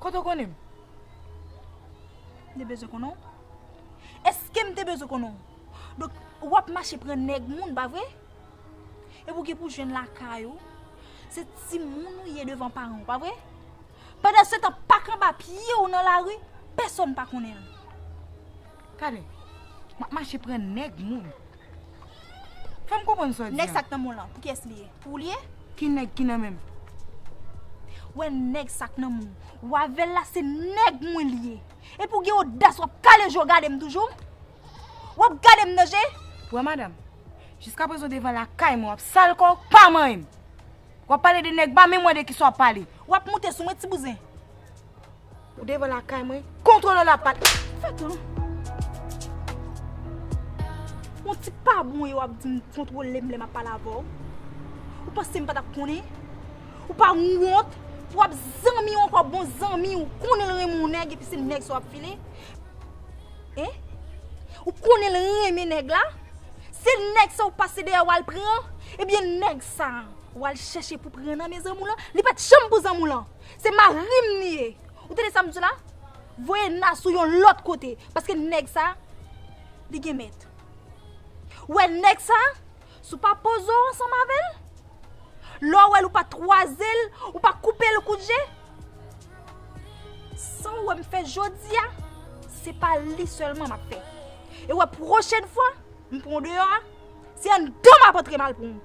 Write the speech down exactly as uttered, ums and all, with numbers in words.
Kote w konnen m? M te bezwen konnen w? Èske m te bezwen konnen w? Donk, w ap mache pran nèg moun, pa vre? Epi w gen pou jwenn lakay ou, se timoun ou ye devan paran w, pa vre? Pandan se tan, pak anba pye w nan lari, pèsonn pa konnen l. Gade, m ap mache pran nèg moun. Fè m konprann sa w di a. Nèg sa k nan men w lan, pou kiyès li ye? Pou ou li ye? Ki nèg ki nan men m? W wè nèg sa k nan men w, w avè l la, se nèg mwen li ye. Epi w gen odas, w ap kale je w gade m toujou? W ap gade m nan je? W wè madanm, jiskaprezan w devan lakay mwen, w ap sal kò w, pa manyen m. W ap pale de nèg, pa menm wè de kisa w ap pale. W ap moute sou mwen, ti bouzen. Ou devan lakay mwen, kontwole w la pale. Fè tan. Yon ti pa bon e w ap di m kontwole m lè m ap pale avè w. Ou panse m pa t ap konnen? Ou pa wont? W ap zanmi w ankò, bon zanmi w, konnen l renmen yon nèg epi se nèg sa w ap file? Hein? Ou konnen l renmen nèg la? Se nèg sa w pase dèyè w al pran? Ebyen nèg sa w al chèche pou pran nan men zanmi w lan, li pa t janm pou zanmi w lan. Se mari m li ye. Ou tande sa m di w la? Voye nas ou yon lòt kote, paske nèg sa, li gen mèt. Ou wè nèg sa, si w pa poze w ansanm avè l, lè w wè l ou pa twaze l, ou pa koupe l kout je, sa w wè m fè jodi a, se pa li sèlman m ap fè. E w wè pwochèn fwa, m pran w deyò a, se anndan m ap antre m al pran w.